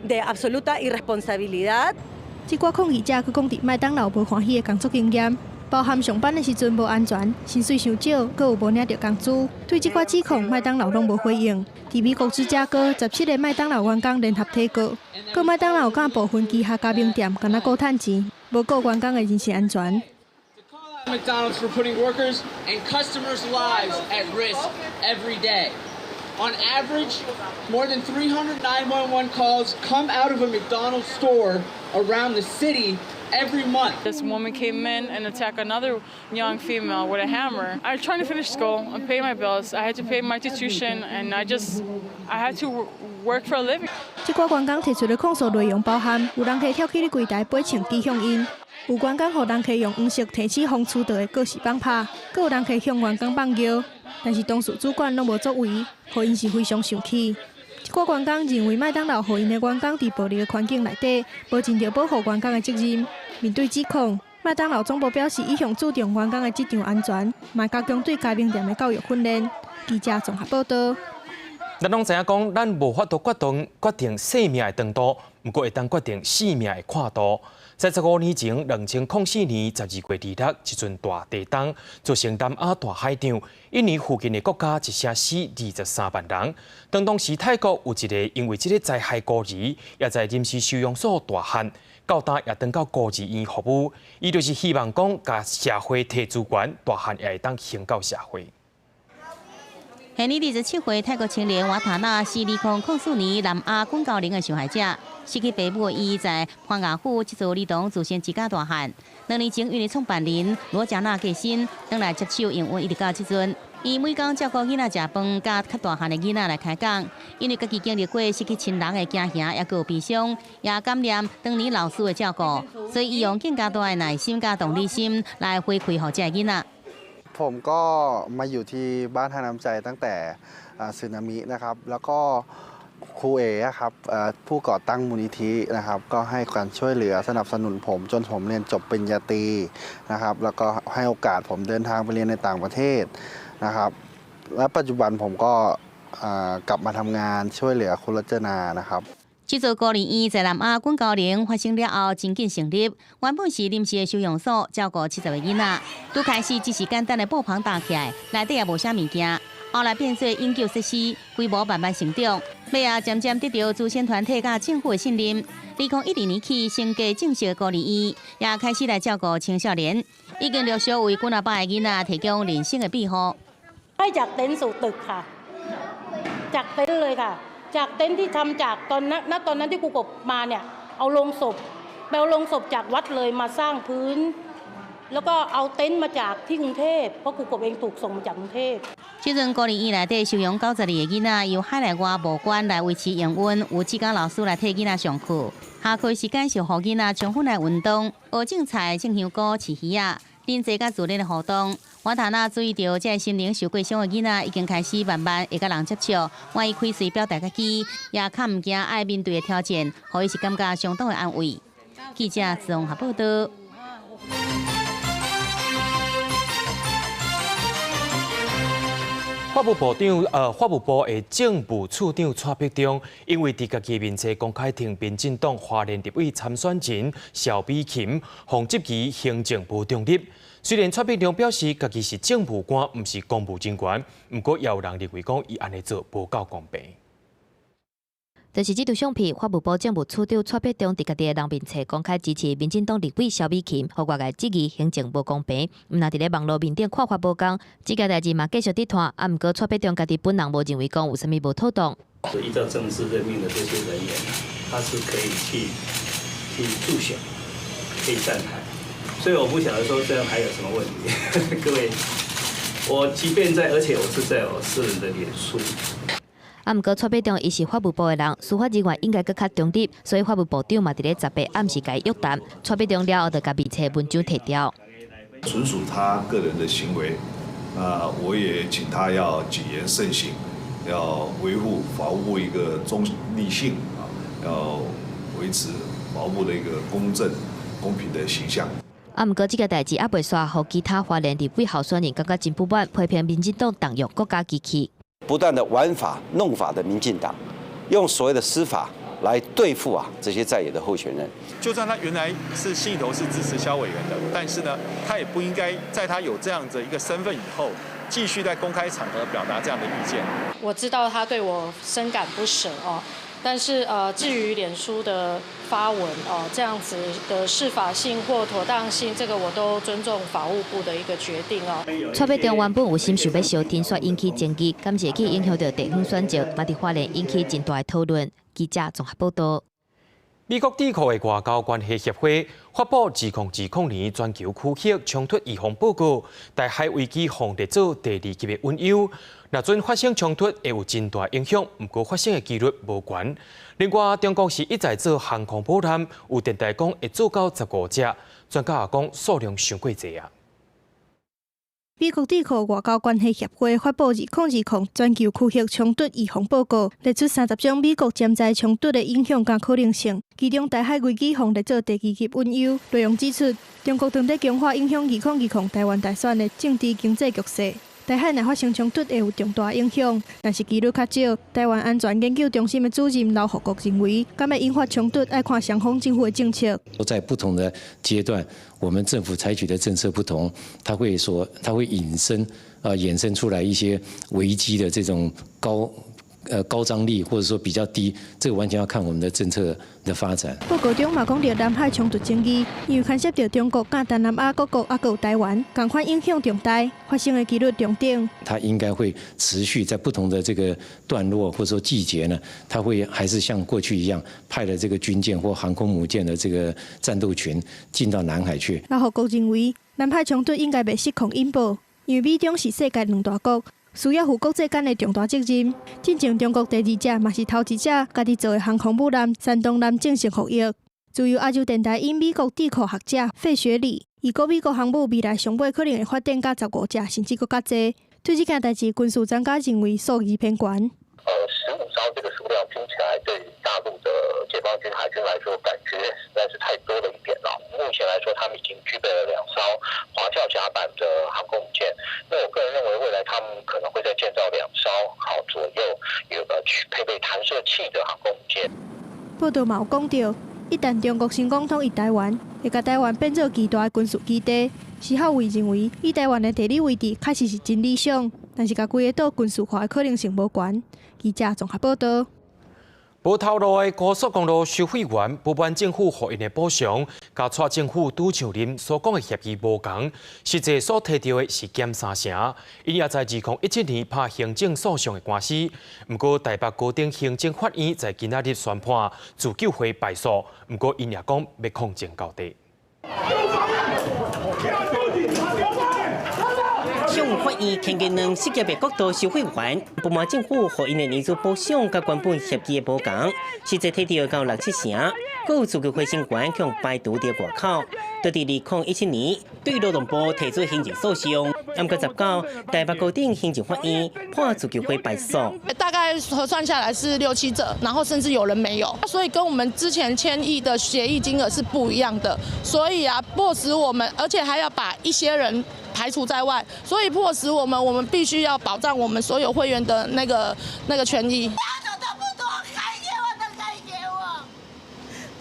de absoluta irresponsabilidad。這寡抗議者閣講，佇麥當勞無歡喜的工作經驗，包含上班的時陣無安全、薪水傷少，閣有無領著工資。對這寡指控，麥當勞攏無回應。佇美國芝加哥，17個麥當勞員工聯合提告，告麥當勞佮部分旗下加盟店，干焦顧趁錢，無顧員工的人身安全。 McDonald's for putting workers and customers' lives at risk every day. On average, more than 300 911 calls come out of a McDonald's store around the city every month. This woman came in and attacked another young female with a hammer. I'm trying to finish school and pay my bills. I had to pay my tuition and I had to work for a living. 這寡員工提出的控訴內容包含：有人客跳起佇櫃台飛槍指向𪜶，有員工予人客用黃色提起風廚道的告示板拍，閣有人客向員工放尿，但是當事主管攏無作為，予𪜶是非常生氣。這寡員工認為麥當勞予𪜶的員工佇暴力的環境內底，無盡著保護員工的責任。面對指控，麥當勞總部表示一向注重員工的職場安全，嘛加強對加盟店的教育訓練。記者綜合報道。咱攏知影講，咱無法度決定生命的長度，毋過會當決定生命的闊度。在15年前，2004年12月26，一陣大地動，造成南亞大海漲，印尼附近的國家一聲死23萬人。當時泰國有一個因為這个災害孤兒，也在臨時收容所大漢，到今也轉到孤兒院服務。伊就是希望講，共社會提資源，大漢也會當還到社會。現年27歲泰國青年瓦塔納是2004年南亞滾蛟龍的受害者，失去爸母的伊在攀牙府這座兒童慈善之家大漢。2年前，𪜶的創辦人羅賈納過身，轉來接手營運，一直到這陣。伊每工照顧囡仔食飯，佮較大漢的囡仔來開講。因為家己經歷過失去親人的驚嚇，也閣有悲傷，也感念當年老師的照顧，所以伊用更加大的耐心佮同理心來回饋予這个囡仔。 ผมก็มาอยู่ที่บ้านธารน้ำใจตั้งแต่สึนามินะครับ แล้วก็ครูเอ๋ครับผู้ก่อตั้งมูลนิธินะครับ ก็ให้การช่วยเหลือสนับสนุนผมจนผมเรียนจบปริญญาตรีนะครับ แล้วก็ให้โอกาสผมเดินทางไปเรียนในต่างประเทศนะครับ และปัจจุบันผมก็กลับมาทำงานช่วยเหลือคุณรจนานะครับ這座孤兒院在南亞滾蛟龍發生了後，真緊成立。原本是臨時的收容所，照顧70個囡仔。拄開始只是簡單的布棚搭起來，內底也無啥物件。後來變做永久設施，規模慢慢成長，尾仔漸漸得著慈善團體佮政府的信任。2012年起，升格正式的孤兒院，也開始來照顧青少年，已經陸續為幾若百個囡仔提供人生的庇護。 ให้จากเต็นท์สู่ตึกค่ะ จากเต็นท์เลยค่ะ จากเต็นท์ที่ทำจากตอนนั้นณตอนนั้นที่ครูกบมาเนี่ย เอาโลงศพไปเอาโลงศพจากวัดเลยมาสร้างพื้น แล้วก็เอาเต็นท์มาจากที่กรุงเทพเพราะครูกบเองถูกส่งมาจากกรุงเทพ這陣孤兒院內底收容92個囡仔，由海內外募捐來維持營運，有志工老師來替囡仔上課。下課時間是予囡仔充分來運動，學種菜、種香菇、飼魚仔，人際佮自然的互動。瓦塔納注意著，這个心靈受過傷的囡仔已經開始慢慢會佮人接觸，願意開喙表達家己，也較毋驚愛面對的挑戰，予伊是感覺相當的安慰。記者綜合報道。法務部的政務次長蔡壁中，因為佇家己面冊公開挺民進黨花蓮立委參選人蕭美琴，予質疑行政無中立。雖然蔡壁中表示家己是政務官，毋是公務人員，毋過也有人認為講伊按呢做無夠公平。就是這張相片，法務部政務次長蔡壁中佇家己的人面冊公開支持民進黨立委蕭美琴，予外界質疑行政無公平。毋但佇咧網路面頂看法無仝，這件代誌嘛繼續佇拖。啊，毋過蔡壁中家己本人無認為講有啥物無妥當。依照正式任命的這些人員，他是可以去助選，可以站台，所以我不曉得說這樣還有什麼問題。各位，我即便在，而且我是在我私人的臉書。啊，毋過蔡壁中伊是法務部的人，司法人員應該閣較中立，所以法務部長嘛佇咧18暗時共伊約談。蔡壁中了後，就共面冊文章提掉。純屬他個人的行為，啊，我也請他要謹言慎行，要維護法務部一個中立性啊，要維持法務部的一個公正、公平的形象。啊，毋過這个代誌猶未煞，予其他花蓮立委候選人感覺真不滿，批評民進黨動用國家機器。不斷的玩法弄法的民進黨，用所謂的司法來對付啊這些在野的候選人。就算他原來是心裡頭是支持蕭委員的，但是呢，他也不應該在他有這樣子一個身份以後，繼續在公開場合表達這樣的意見。我知道他對我深感不捨哦，但是至於臉書的發文哦，這樣子的適法性或妥當性，這個我都尊重法務部的一個決定哦。蔡壁中原本有心想欲相挺，煞引起爭議，敢是會去影響著地方選情，嘛佇花蓮引起真大的討論。記者綜合報道。美國智庫的外交關係協會發布2020年全球區域衝突預防報告，台海危機予列做第二級的隱憂。若準發生衝突，會有真大影響，毋過發生的幾率無懸。另外，中國是一再做航空母艦，有電台講會做到15隻，專家也講數量傷過濟啊。美國智庫外交關係協會發布2020全球區域衝突預防報告，列出30種美國潛在衝突的影響佮可能性，其中台海危機予列做第二級隱憂。內容指出，中國正佇強化影響2020台灣大選的政治經濟局勢。台海若發生衝突會有重大影響，但是幾率較少。台灣安全研究中心的主任劉復國認為，敢會引發衝突，愛看雙方政府的政策。在不同的階段，我們政府採取的政策不同，它會引申啊，衍生出來一些危機的這種高張力，或者說比較低，這個完全要看我們的政策的發展。報告中嘛講著南海衝突爭議，因為牽涉著中國佮東南亞各國，猶閣有台灣，仝款影響重大，發生的幾率中等。它應該會持續在不同的這個段落或者說季節呢，它會還是像過去一樣派了這個軍艦或航空母艦的這個戰鬥群進到南海去。劉復國認為，南海衝突應該袂失控引爆，因為美中是世界兩大國。需要負國際間的重大責任。進前中國第二隻嘛是頭一隻家己做的航空母艦山東艦正式服役。自由亞洲電台引美國智庫學者費雪里，預估美國航母未來上尾可能會發展到15隻，甚至閣較濟。對這件代誌，軍事專家認為數字偏懸。 15艘這個數量聽起來對大陸的解放軍海軍來說，感覺實在是太多了一點了。目前來說，他們已經具備了2艘滑跳甲板的航空母艦。那我個人認為，未來他們可能會再建造2艘好左右有個配備彈射器的航空母艦。報道嘛有講著，一旦中國成功統一台灣，會共台灣變做巨大的軍事基地。時孝偉認為，以台灣的地理位置確實是真理想，但是共規个島軍事化的可能性無懸。記者綜合報道。無頭路的高速公路收費員不滿政府予𪜶的補償，佮蔡政府拄上任所講的協議無仝，實際所提著的是減三成。𪜶也在2017年拍行政訴訟的官司，毋過台北高等行政法院在今仔日宣判自救會敗訴，毋過𪜶也講欲抗爭到底。向法院牽引兩失業的國道收費員，不滿政府予𪜶的年資補償佮原本協議的無仝，實際提著到六七成。閣有自救會成員予排除佇外口。就佇2017年對勞動部提出行政訴訟，毋過19台北高等行政法院判自救會敗訴。大概核算下來是六七折，然後甚至有人沒有，所以跟我們之前簽議的協議金額是不一樣的。所以啊，迫使我們，而且還要把一些人排除在外，所以迫使我們，我們必須要保障我們所有會員的那個權益。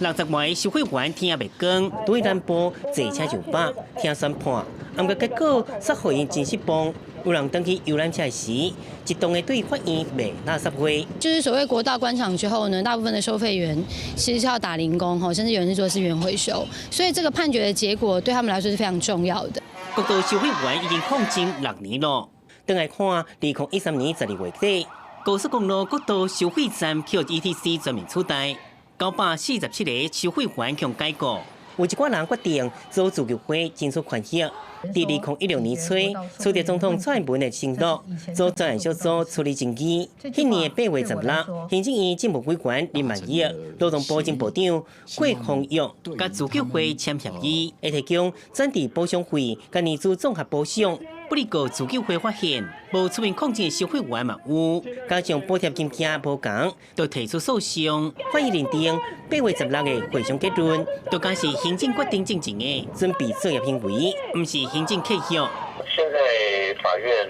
60外收費員天也袂光，對南部坐車就飽，聽宣判，毋過結果煞予𪜶真失望。有人轉去遊覽車時，一動的對法院罵垃圾話。就是所謂國道關廠之後呢，大部分的收費員其實是要打零工，甚至有人是做資源回收，所以這個判決的結果對他們來說是非常重要的。國道收費員已經抗爭6年咯，轉來看2013年12月底，高速公路國道收費站予 ETC 全面取代。947個收費員予解雇，有一寡人決定組自救會爭取權益。佇2016年初，取得總統蔡英文的承諾，組專案小組處理爭議。彼年的8月16，行政院政務委員林曼玉、勞動部前部長郭宏玉，佮自救會簽協議，會提供轉職補償費、佮年資綜合補償。不過自救會發現，無出面抗爭的收費員嘛有，加上補貼金額無仝，就提出訴訟。法院認定8月16的會商結論，就敢是行政決定進前的準備作業行為，毋是行政契約。現在法院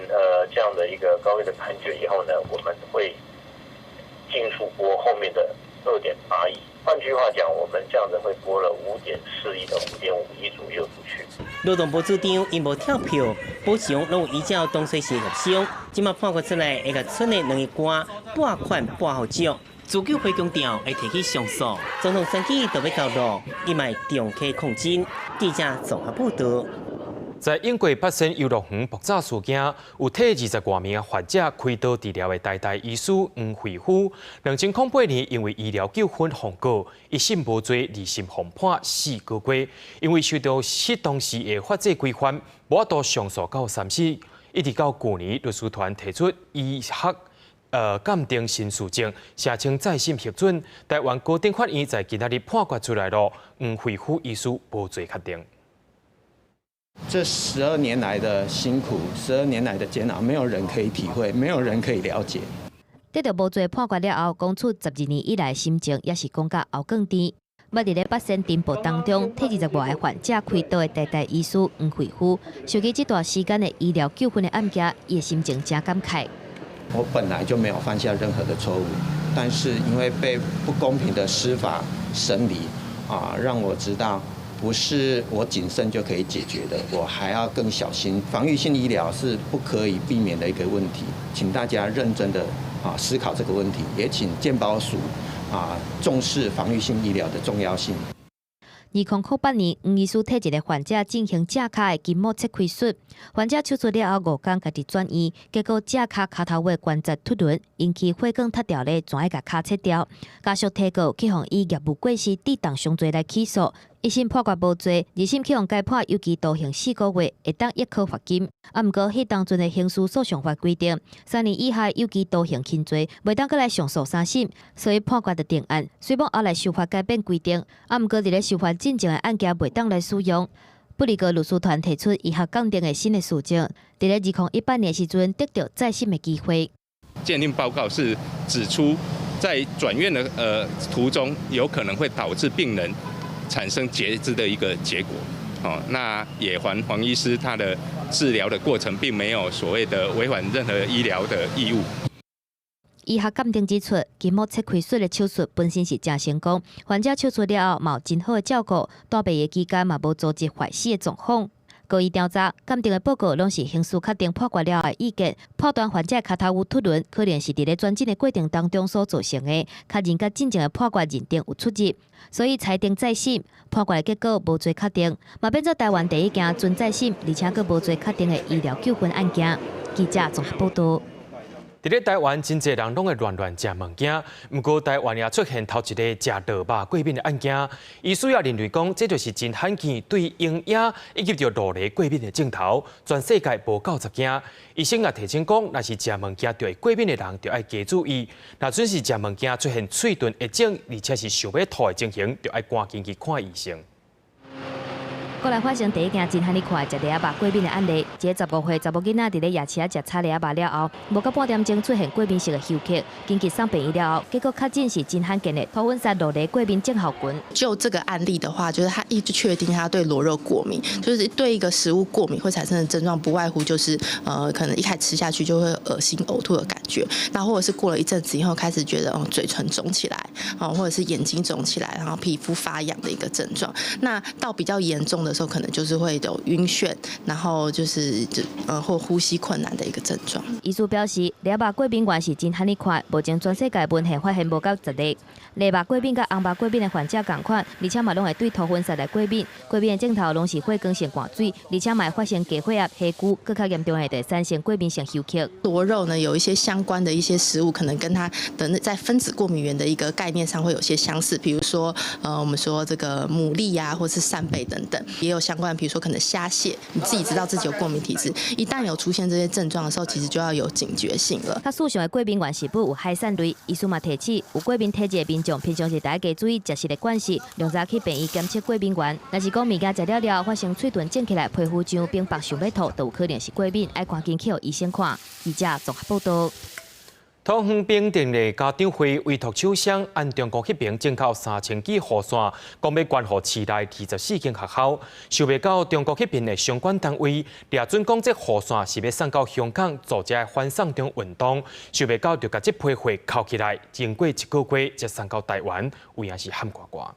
這樣的一個高院的判決以後呢，我們會盡數撥後面的2.8億。換句話講，我們這樣子會撥了5.4億到5.5億左右出去。勞動部主張𪜶無跳票，補償攏有依照當初時協商，這馬判決出來會共賰的兩个官撥款撥予少。自救會強調會提起上訴，總統選舉就欲到囉，伊嘛會長期抗爭。記者綜合報導。在英國八仙遊樂園爆炸事件，有替20外名患者開刀治療的台大醫師黃惠夫，2008年因為醫療糾紛予告，一審無罪，二審予判4個月。因為受到失當時的法制規範，無法度上訴到三審，一直到舊年律師團提出醫學鑑定新事證，聲請再審核准，台灣高等法院在今仔日判決出來囉，黃惠夫醫師無罪確定。這12年來的辛苦，12年來的煎熬，沒有人可以體會，沒有人可以了解。得到無罪判決了後，講出12年以來心情也是講甲喉囥甜。捌佇咧八仙風暴當中，替20外个患者開刀的台大醫師黃惠夫，想起這段時間的醫療糾紛的案件，伊的心情誠感慨。我本來就沒有犯下任何的錯誤，但是因為被不公平的司法審理啊，讓我知道，不是我謹慎就可以解決的，我還要更小心。防禦性醫療是不可以避免的一個問題，請大家認真的啊思考這個問題，也請健保署啊重視防禦性醫療的重要性。2008年，黃醫師替一个患者進行踭跤的筋膜切開術，患者手術了後5工家己轉院，結果踭跤跤頭尾關節脫輪，引起血管脫掉咧，全愛共跤切掉。家屬提告去予以業務過失致重傷罪來起訴，一審判決無罪，二審去予改判有期徒刑4個月，會當易科罰金。啊，毋過彼當陣的刑事訴訟法規定，3年以下有期徒刑輕罪，袂當閣來上訴三審，所以判決就定案。雖罔後來修法改變規定，啊，毋過佇咧修法進前的案件袂當來使用。不利個律師團提出醫學鑑定的新的事證，佇咧2018年時陣得到再審的機會。鑑定報告是指出，在轉院的途中，有可能會導致病人產生截肢的一個結果。哦，那也黃黃醫師他的治療的過程並沒有所謂的違反任何醫療的義務。醫學鑑定指出，筋膜切開術的手術本身是誠成功，患者手術了後嘛有真好的照顧，蹛病的期間嘛無組織壞死的狀況。經過調查，鑑定的報告攏是刑事確定判決了後的意見，判斷患者跤頭趺脫輪可能是佇咧轉診的過程當中所造成的，確認佮進前的判決認定有出入，所以裁定再審，判決的結果無罪確定，嘛變做台灣第一件准再審，而且閣無罪確定的醫療糾紛案件。記者綜合報導。佇咧台灣，真濟人攏會亂亂食物件，毋過台灣也出現頭一个食螺肉過敏的案件。醫師也認為講，這就是真罕見對營養以及著螺類過敏的症頭，全世界無夠10件。醫生也提醒講，若是食物件就會過敏的人，就愛加注意。若準是食物件出現喙唇會腫，而且是想欲吐的情形，就愛趕緊去看醫生。國內發生第一件真罕見看食螺仔肉過敏的案例，一个15歲查某囡仔佇咧夜市仔食炒螺仔肉了後，無夠半點鐘出現過敏性的休克，緊急送病院了後，結果確診是真罕見的塗粉虱螺類過敏症候群。就這個案例的話，就是他一直確定他對螺肉過敏，就是對一個食物過敏會產生的症狀，不外乎就是可能一開始吃下去就會噁心嘔吐的感覺，那或者是過了一陣子以後開始覺得哦嘴唇腫起來，哦或者是眼睛腫起來，然後皮膚發癢的一個症狀。那到比較嚴重的時候，可能就是會有暈眩，然後就是就或呼吸困難的一個症狀。醫師表示，螺肉過敏原是真罕見看，目前全世界文獻發現無夠10例。螺肉過敏佮紅肉過敏的患者仝款，而且嘛攏會對塗粉虱來過敏。過敏的症頭攏是血光性灌水，而且嘛會發生低血壓、血瘀，閣較嚴重的會產生過敏性休克。螺肉呢，有一些相關的一些食物，可能跟它的那在分子過敏原的一個概念上會有些相似，比如說，我們說這個牡蠣呀，或是扇貝等等，也有相關，比如說可能蝦蟹，你自己知道自己有過敏體質，一旦有出現這些症狀的時候，其實就要有警覺性了。較世上的過敏原食物有海產類，醫師嘛提醒，有過敏體質的民眾，平常時著愛加注意食食的慣勢，量早去病院檢測過敏原。若是講物件食了了後發生喙唇腫起來、皮膚癢、冰白想欲吐，就有可能是過敏，愛趕緊去予醫生看。記者綜合報導。桃園平鎮的家長會委託廠商按中國彼爿進口3000支雨傘，講欲捐予市內24間學校。想袂到中國彼爿的相關單位掠準講這雨傘是欲送到香港做這反送中運動，想袂到就共這批貨扣起來，經過一個月才送到台灣，有影是譀蓋蓋。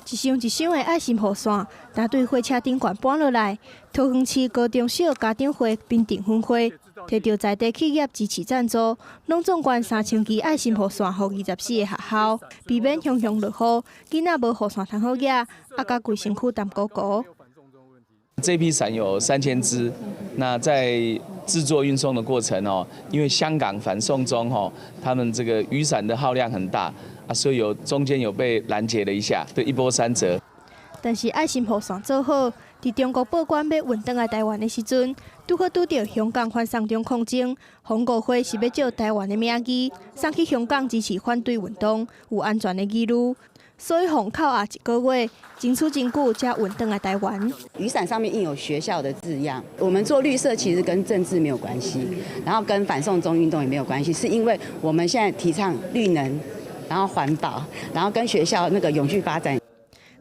一箱一箱的愛心雨傘，焦對貨車頂懸搬落來。桃園市高中小家長會平鎮分會提著在地企業支持贊助，攏總捐3000支愛心雨傘予24個學校，避免雄雄落雨，囡仔無雨傘通好舉，壓共規身軀澹糊糊。這批傘有3000支，那在製作運送的過程哦，因為香港反送中哦，他們這個雨傘的耗量很大啊，所以有中間有被攔截了一下，對，一波三折。但是愛心雨傘做好，佇中國報關欲運轉來台灣的時陣，拄好拄著香港反送中抗爭，予誤會是欲借台灣的名義送去香港支持反對運動，有安全的疑慮，所以予扣押一個月，爭取真久才運轉來台灣。雨傘上面印有學校的字樣。我們做綠色其實跟政治沒有關係，然後跟反送中運動也沒有關係，是因為我們現在提倡綠能，然後環保，然後跟學校那個永續發展。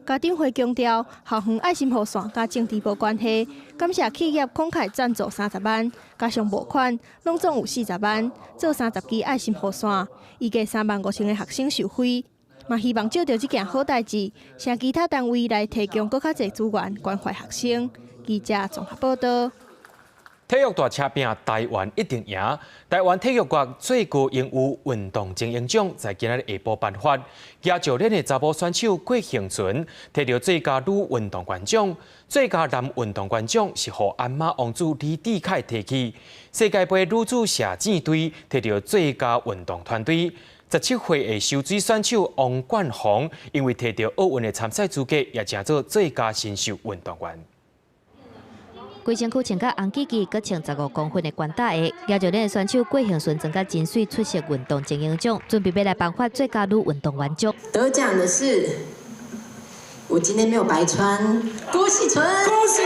家長會強調，校園愛心雨傘佮政治無關係，感謝企業慷慨贊助30萬，加上募款，攏總有40萬，做30支愛心雨傘，預計3萬5千個學生受惠。嘛希望藉著這件好代誌，請其他單位來提供閣較濟資源關懷學生。記者綜合報導。體育大車拼，台灣一定贏。台灣體育局最高榮譽運動精英獎在今仔日下晡頒發。舉石鏈的查某選手郭婞淳提著最佳女運動員獎，最佳男運動員獎是予鞍馬王子李智凱提去。世界盃女子射箭隊提著最佳運動團隊。17歲的游水選手王冠宏，因為提著奧運的參賽資格，也成做最佳新秀運動員。規身軀穿甲紅叽叽，閣穿15公分的懸帶鞋，舉石鏈的選手郭婞淳穿甲真媠出席運動精英獎，準備欲來頒發最佳女運動員獎。得獎的是，我今天沒有白穿，郭婞淳。恭喜！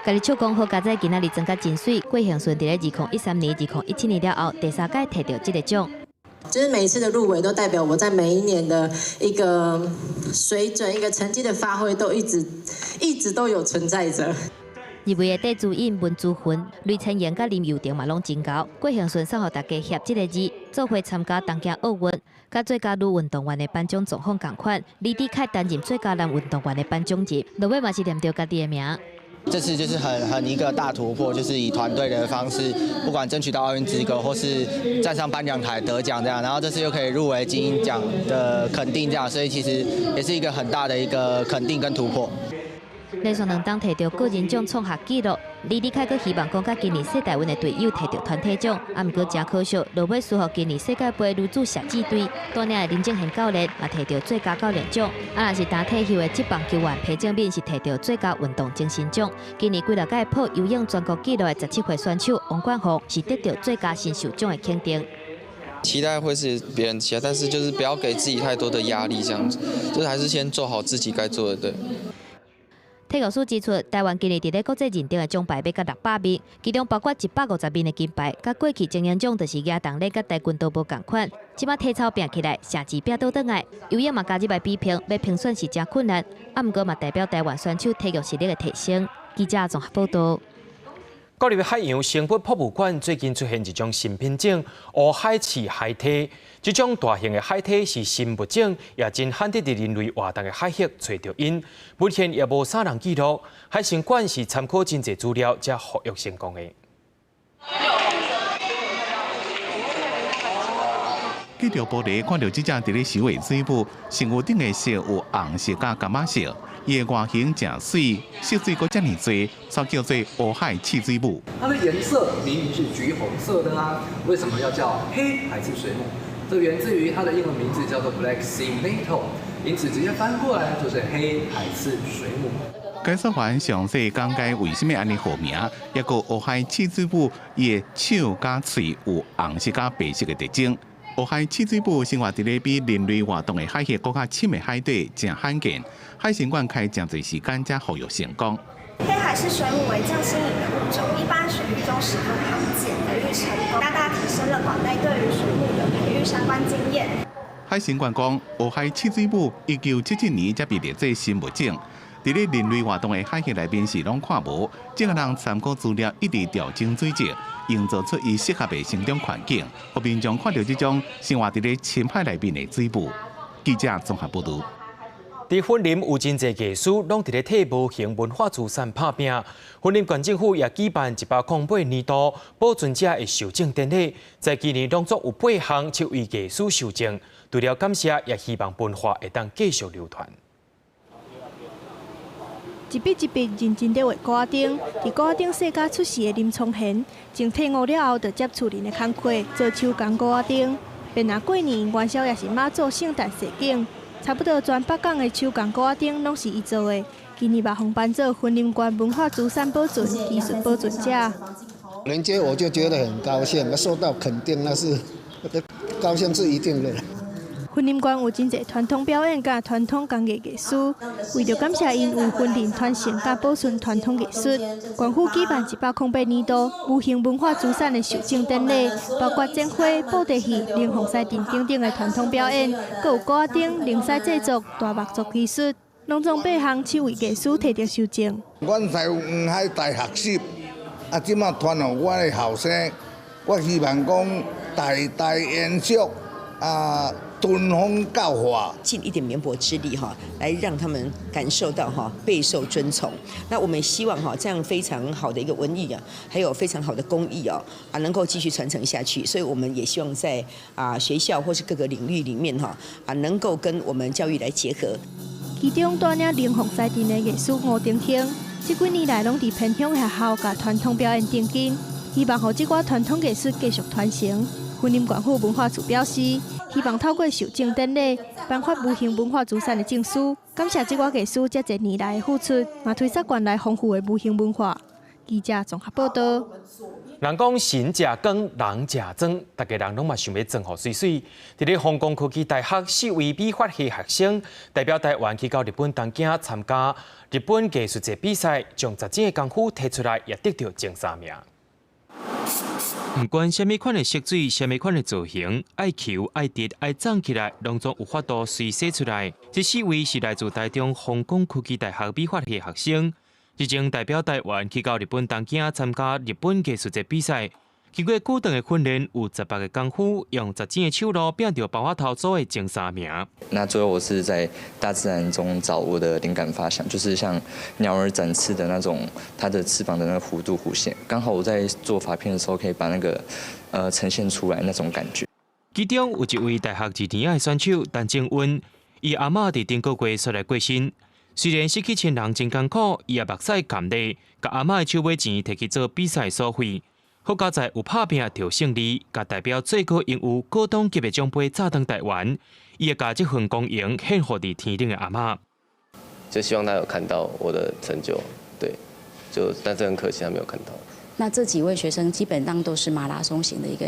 家己唱講好佳哉今仔日穿甲真媠，郭婞淳佇咧2013年、2017年了後，第三屆提著這个獎。就是每一次的入圍都代表我在每一年的一個水準、一個成績的發揮都一直一直都有存在着。入圍的戴資穎、文姿雲、雷千瑩佮林宥婷嘛攏真𠢕。郭婞淳送予大家協這个字，做伙參加東京奧運，佮最佳女運動員的頒獎狀況仝款。李智凱擔任最佳男運動員的頒獎人，落尾嘛是念著家己的名。這次就是很一個大突破，就是以團隊的方式，不管爭取到奧運資格，或是站上頒獎台得獎這樣，然後這次又可以入圍金鷹獎的肯定這樣，所以其實也是一個很大的一個肯定跟突破。連續兩冬提著個人獎創下紀錄，李立凱閣希望講，佮今年世大運的隊友提著團體獎，啊，毋過誠可惜，落尾輸予今年世界盃女子射擊隊。帶領的林正賢教練嘛提著最佳教練獎，啊，若是焦退休的職棒球員裴正敏是提著最佳運動精神獎。今年幾若屆破游泳全國紀錄的17歲選手王冠宏是得著最佳新秀獎的肯定。期待會是別人期待，但是就是不要給自己太多的壓力，這樣子，就是還是先做好自己該做的，對。體育署指出，台灣今年佇咧國際認定的獎牌欲甲600面，其中包括150面的金牌，佮過去精英獎就是舉重咧佮跆拳道無仝款。這擺體操拼起來，成績拼倒轉來，游泳嘛加入來比拼，欲評選是誠困難，啊，毋過嘛代表台灣選手體育實力的提升。記者綜合報導。國立海洋生物博物館最近出現一種新品種——烏海刺海鯵。這種大型的海鯵是新物種，也真罕得佇人類活動的海域揣著𪜶。目前也無啥人記錄。海生館是參考真濟資料，才復育成功的。隔著玻璃看著這隻佇咧游的水母，身軀頂的色有紅色佮柑仔色。伊的外形誠媠，色水閣遮爾濟，所以叫做烏海刺水母。它的顏色明明是橘紅色的啊，為什麼要叫黑海刺水母？這源自於它的英文名字叫做 Black Sea Nettle，因此直接翻過來就是黑海刺水母。解說員詳細講解為啥物按呢號名，抑閣烏海刺水母伊的手佮喙有紅色佮白色的特徵。烏海刺水母生活佇咧比人類活動的海域閣較深的海底，誠罕見。海生館開誠濟時間才復育成功。黑海刺水母為較新穎的物種，一般水域中十分罕見。培育成功，大大提升了館內對於水母的培育相關經驗。海生館講，烏海刺水母1977年才被列做新物種，佇咧人類活動的海域內面是攏看無，這個人參考資料一直調整水質，營造出伊適合的生長環境，予民眾看著這種生活佇咧深海內面的水母。記者綜合報導。佇雲林有真濟藝師，攏佇咧替無形文化資產拍拚。雲林縣政府也舉辦108年度保存者的授證典禮，在今年攏總有八項七位藝師受證。除了感謝，也希望文化會當繼續流傳。一筆一筆認真咧畫鼓仔燈，佇鼓仔燈世家出世的林聰賢，從退伍了後就接厝人的工課，做手工鼓仔燈。便若過年、元宵，抑是媽祖聖誕踅景，差不多全北港的手工鼓仔燈攏是伊做的。今年嘛予頒做雲林縣文化資產保存技術保存者。連接我就覺得很高興，受到肯定那是高興是一定的。雲林縣有真濟傳統表演佮傳統工藝藝師，為著感謝𪜶為雲林傳承佮保存傳統藝術，縣府舉辦108年度無形文化資產的授證典禮，包括展會、布袋戲、龍鳳獅陣等等的傳統表演，閣有鼓仔燈、靈獅製作、大木作技術，攏總八項七位藝師提著授證。阮在黃海大學習，啊，這馬傳予我的後生，我希望講代代延續啊。敦風教化，盡一點綿薄之力哈，來讓他們感受到哈備受尊崇。那我們希望哈這樣非常好的一個文藝啊，還有非常好的工藝哦，啊能夠繼續傳承下去。所以我們也希望在啊學校或是各個領域裡面哈啊能夠跟我們教育來結合。其中帶領龍鳳獅陣的藝師吳定興，這幾年來攏佇偏鄉學校共傳統表演定根，希望予這寡傳統藝術繼續傳承。雲林縣府文化處表示，希望透過授證典禮，頒發無形文化資產的證書，感謝這寡藝師這濟年來的付出，嘛推廣縣內豐富的無形文化。記者綜合報導。人講神食光，人食妝，逐家人攏嘛想欲妝予媠媠。佇咧皇宮科技大學四位美髮系學生代表台灣去到日本東京參加日本藝術節比賽，將實踐的功夫提出來，也得著前三名。毋管啥物款的色水，啥物款的造型，愛虯愛直愛長起來，攏總有法度隨洗出來。這四位是來自台中皇宮科技大學美髮系學生，日前代表台灣去到日本東京參加日本藝術節比賽。經過久長的訓練，有18个功夫，用實踐的手路拚著包仔頭組的前三名。那最後我是在大自然中找我的靈感發想，就是像鳥兒展翅的那種，它的翅膀的那個弧度弧線，剛好我在做髮片的時候，可以把那個呈現出來那種感覺。其中有一位大學二年的選手陳正溫，伊阿嬤佇頂個月煞來過身，雖然失去親人真艱苦，伊也目屎含淚，共阿嬤的手尾錢提去做比賽所費。好佳哉有拍拚著勝利，共代表最高榮譽高等級的獎杯載轉台灣，伊會共這份光榮獻予佇天頂的阿嬤。就希望他有看到我的成就，對，就但是很可惜他沒有看到。那這幾位學生基本上都是馬拉松型的一個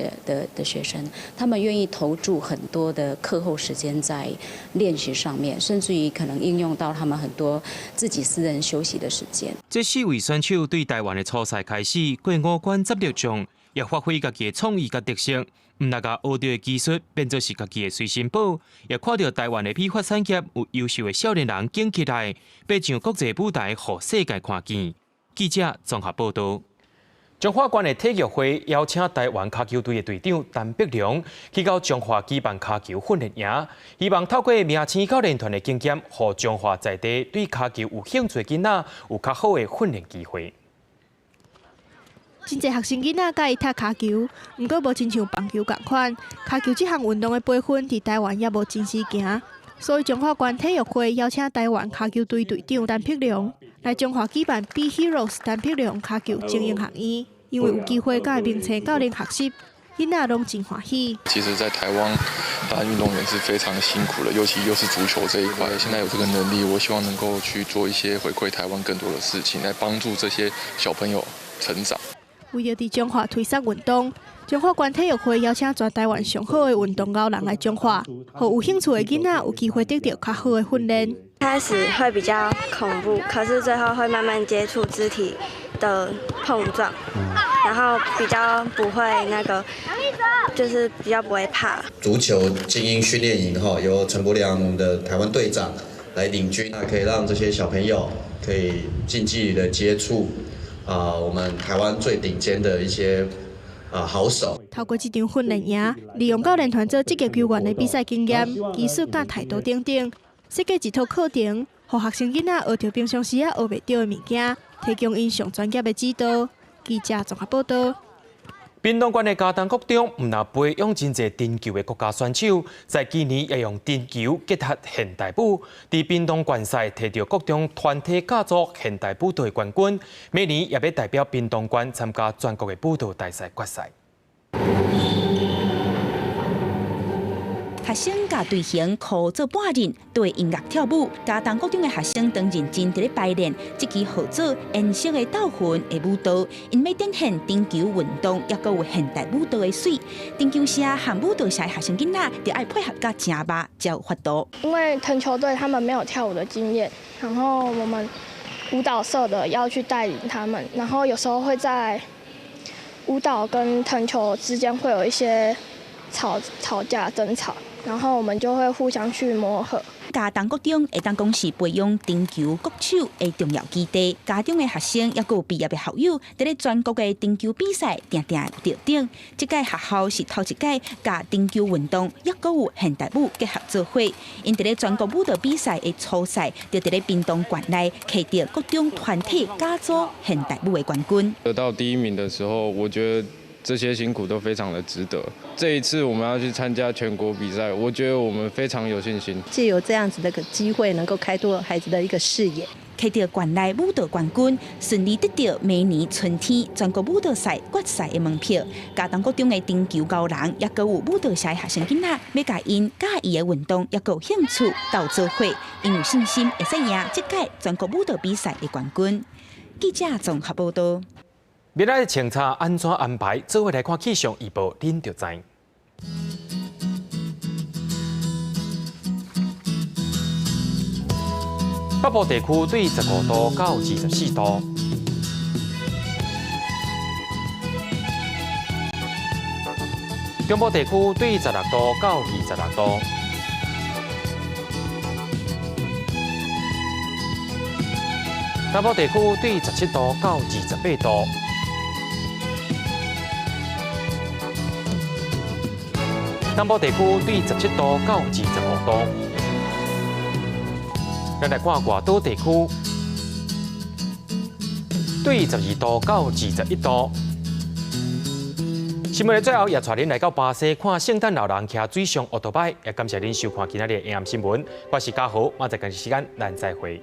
的學生，他們願意投注很多的課後時間在練習上面，甚至於可能應用到他們很多自己私人休息的時間。這四位選手對台灣的初賽開始過五關斬六將，也發揮家己的創意佮特色，毋但共學著的技術變做是家己的隨身寶，也看著台灣的美髮產業有優秀的少年人揀起來，欲上國際舞台，予世界看見。記者綜合報導。彰化縣的體育會邀請台灣跤球隊的隊長陳碧良去到彰化舉辦跤球訓練營，希望透過明星教練團的經驗，予彰化在地對跤球有興趣的囡仔有較好的訓練機會。真濟學生囡仔佮意踢跤球，毋過無親像棒球仝款。跤球這項運動的培訓佇台灣猶無真時行，所以彰化縣體育會邀請台灣跤球隊隊長陳碧良來彰化舉辦 Be Heroes 陳碧良跤球精英學院，因為有機會佮明星教練學習，囡仔攏真歡喜。其實，在台灣當運動員是非常辛苦的，尤其又是足球這一塊。現在有這個能力，我希望能夠去做一些回饋台灣更多的事情，來幫助這些小朋友成長。為著佇彰化推廣運動，彰化縣體育會邀請全台灣上好的運動鰲人來彰化，予有興趣的囡仔有機會得到較好的訓練。開始會比較恐怖，可是最後會慢慢接觸肢體的碰撞，然後比較不會那個，就是比較不會怕。足球精英訓練營哈，由陳柏良我們的台灣隊長來領軍，那可以讓這些小朋友可以近距離的接觸啊，我們台灣最頂尖的一些好手。透過這場訓練營，利用教練團做職業球員的比賽經驗、技術佮態度等等，設計一套課程，予學生囡仔學著平常時仔學袂著的物件，提供𪜶上專業的指導。記者綜合報導。屏東縣的佳冬國中，毋但培養真濟藤球的國家選手，在今年也用藤球結合現代舞，佇屏東縣賽摕著國中團體甲組現代舞蹈的冠軍，明年也欲代表屏東縣參加全國的舞蹈大賽決賽。學生共隊形箍做半陣，對音樂跳舞。佳冬國中的學生當認真佇咧排練這支號做顏色的鬥魂的舞蹈，𪜶欲展現藤球運動，猶閣有現代舞蹈的媠。藤球社和舞蹈社的學生囡仔，著愛配合甲誠密，才有法度。因為藤球隊他們沒有跳舞的經驗，然後我們舞蹈社的要去帶領他們，然後有時候會在舞蹈跟藤球之間會有一些吵架爭吵。然後我們就會互相去磨合。佳冬國中會當講是培養藤球國手的重要基地。家中的學生猶閣有畢業的校友，佇咧全國的藤球比賽，定定會得獎。這屆學校是頭一屆共藤球運動，猶閣有現代舞結合做伙。𪜶佇咧全國舞蹈比賽的初賽，就佇咧屏東縣內摕著國中團體甲組現代舞的冠軍。得到第一名的時候，我覺得這些辛苦都非常的值得。這一次我們要去參加全國比賽，我覺得我們非常有信心。藉由這樣子的個機會，能夠開拓孩子的一個視野。摕著縣內舞蹈冠軍，順利得著明年春天全國舞蹈賽決賽的門票。佳冬國中的藤球高人，猶閣有舞蹈社的學生囡仔，欲共𪜶佮意的運動，猶閣有興趣鬥做伙，𪜶有信心會使贏這屆全國舞蹈比賽的冠軍。記者綜合報導。未來的清查按怎安排？做伙來看氣象預報，恁就知。北部地區對15度到24度，中部地區對16度到26度。南部地區對17度到28度，南部地區對17度到25度。咱來看外島地區，對12度到21度。新聞的最後，也帶恁來到巴西看聖誕老人騎水上歐多擺，也感謝恁收看今仔日的 AM 新聞。我是嘉豪，明仔載仝時間咱再會。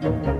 道。